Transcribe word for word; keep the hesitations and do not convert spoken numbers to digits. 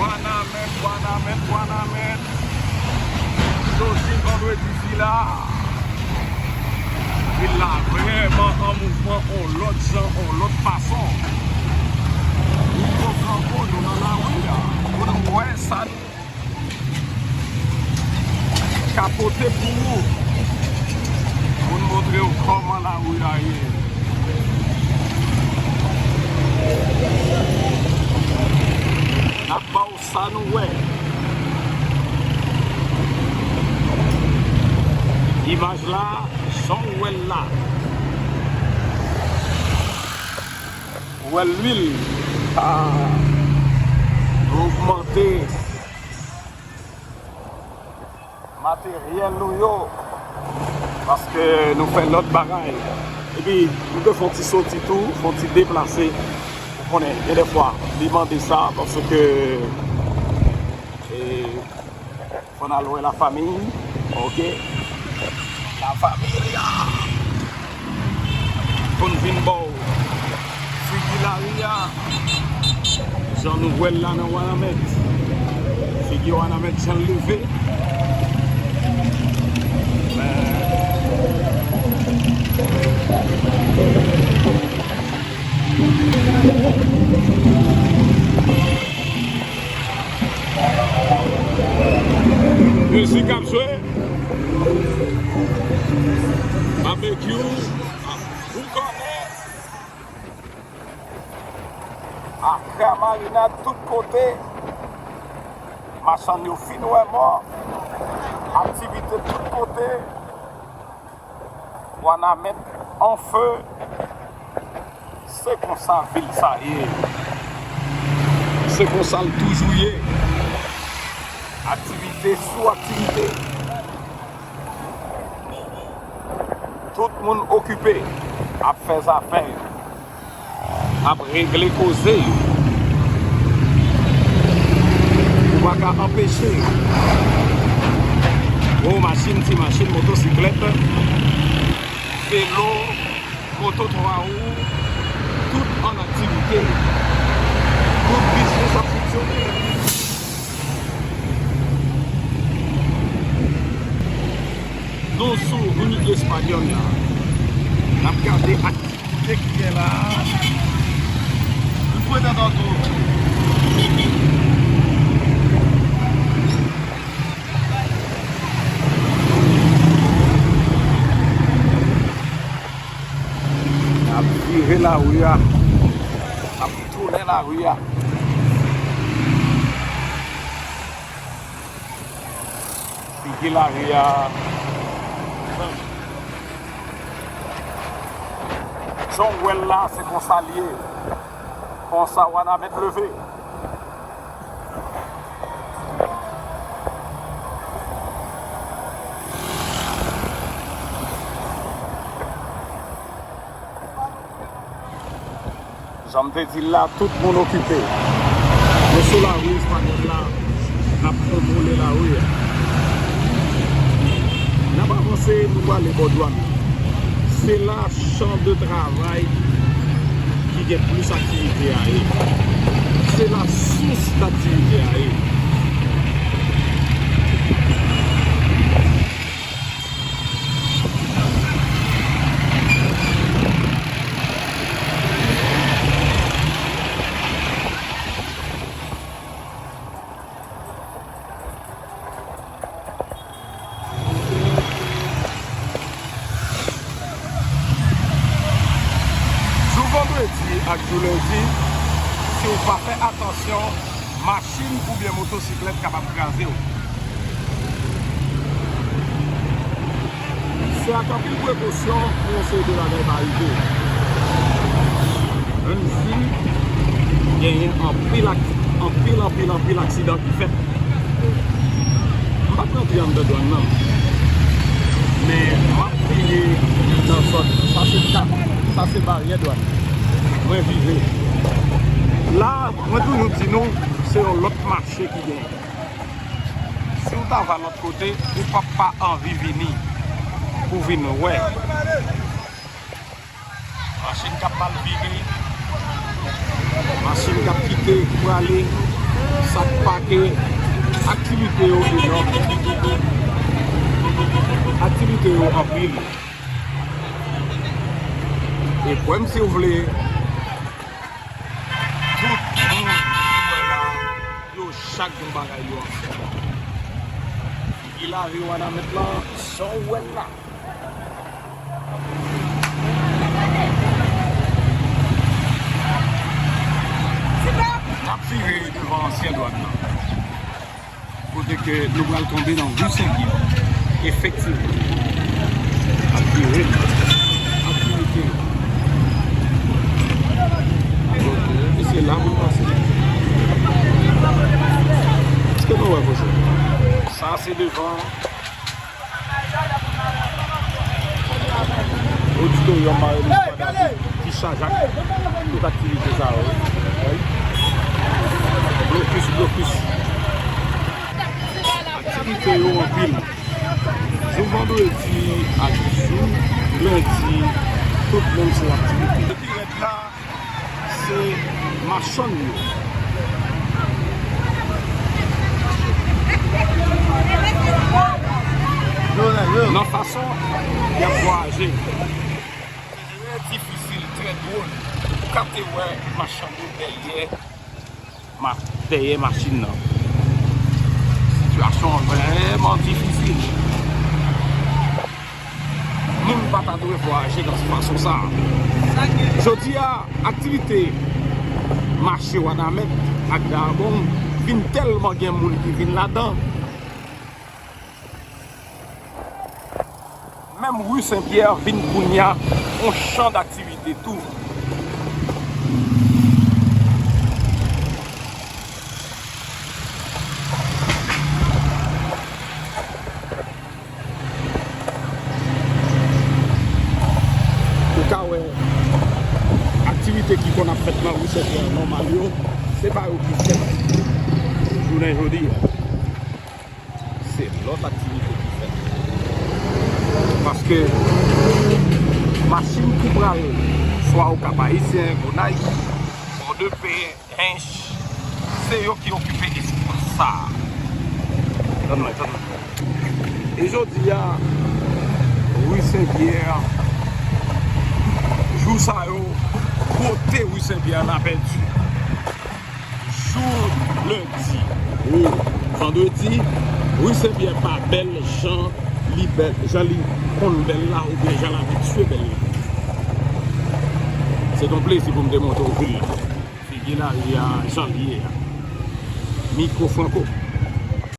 Wanament, Wanament, Wanament. Jodi vandredi sila, vil la vrèman an mouvman, on lòt jan, on lòt fason. Nou pran kòd, nou nan lari a. Pou nou wè sa nou ka pote pou ou, pou n montre w kòman lari a ye. N ap ba w sa nou wè. Imaj la, jan w wè l la. Ou wè lwil a ogmante. Materyèl nou yo, paske nou fè lòt bagay. Epi, nou te fè yon ti soti tou, fè yon ti deplase. Ou konnen, gen de fwa, li mande sa, paske, e, fò n al wè lafanmi, oke? Lafanmi, ya! Pou n vin ba w figi lari a, jan nou wè l la nan Wanament. Figi Wanament jan l leve. Mizik ap jwe. Babekyou. Ou konnen. Akra marinad tout kote. Machann yo fin wè mò. Aktivite tout kote. Wanament an fe. Se konsa vil sa ye. Se konsa l toujou ye. Aktivite sou aktivite. Tout moun okipe ap fè zafè yo, ap regle koze yo. Ou pa ka anpeche gwo machin, ti machin, motosiklèt, velo, moto twa wou, tout an aktivite. Tout biznis ap fonksyone. Nou sou ri Espanyòl la. N ap gade aktivite ki gen la. Nou swete tande w. N ap vire lari a. N ap tounen lari a. Figi lari a. Jan w wè l la, se konsa l ye. Konsa Wanament leve. Jan m te di l la, tout moun okipe. Nou sou lari Espanyòl la, n ap kontwole lari a. N ap avanse, nou prale bò dwàn. Se la chan de travay ki gen plis aktivite a ye. Se la sous daktivite a ye. Jou vandredi ak jou lendi, si w pa fè atansyon, machin oubyen motosiklèt kapab kraze w. Se ak anpil prekosyon pou yon seri de bagay pa rive. Menm si genyen anpil ak-, anpil, anpil, anpil aksidan ki fèt. M p ap rantre anndan dwàn nan. Men m ap vire nan zòn. Sa se kat. Sa se baryè dwàn. Mwen vire. La, mwen toujou di nou, se yon lòt mache ki genyen. Si w ta va lòt kote, ou p ap pa anvi vini pou vin wè. Machin k ap mal vire, machin k ap kite prale, sa k pa Yo enòm. Aktivite yo anpil. E kwè m si w vle, tout moun ki wè la, yo chak gen bagay yo ap fè. Ki lave Wanament lan, jan w wè l la. N ap vire devan ansyen dwàn nan. Kote ke nou pral tonbe nan Ri Sen Pyè. Efektivman. Ap vire l. Aktivite yo. E se la pou n pase. Èske nou wè koze? Sa se devan Oditoriòm Marie Louise Fadal ki chaje ak tout aktivite sa yo. Wi. Blokis, blokis. Aktivite yo anpil. Jou vandredi ak jou lendi, tout moun sou aktivite. Dirèk la, se machann yo. Nan fason y ap vwayaje. Trè difisil, trè dwòl. Ou ka te wè machann yo dèyè, ma-, dèyè machin nan. Sitiyasyon an vrèman difisil. Moun pa ta dwe vwayaje nan fason sa a. Jodi a, aktivite mache Wanament ak Dayabong vin tèlman gen moun ki vin ladan. Menm Ri Sen Pyè vin kounye a yon chan daktivite tou. Ou ka wè aktivite ki konn ap fèt nan Ri Sen Pyè nòmal yo, se pa yo ki fèt jounen jodi a. Se lòt aktivite ki fèt. Paske machin ki pral swa Okap Ayisyen, Gonayiv, Pòdepè, Ench, se yo ki okipe espas sa a. Tann mwen, tann mwen. E jodi a, Ri Sen Pyè, jou sa yo, kote Ri Sen Pyè la pèdi. Jou lendi ou vandredi, Ri Sen Pyè pa bèl jan li bèl, jan li konn bèl la, oubyen jan l abitye bèl la. Se t on plezi pou m te montre w vil la. Figi lari a, jan l ye a. Mikwo Franco.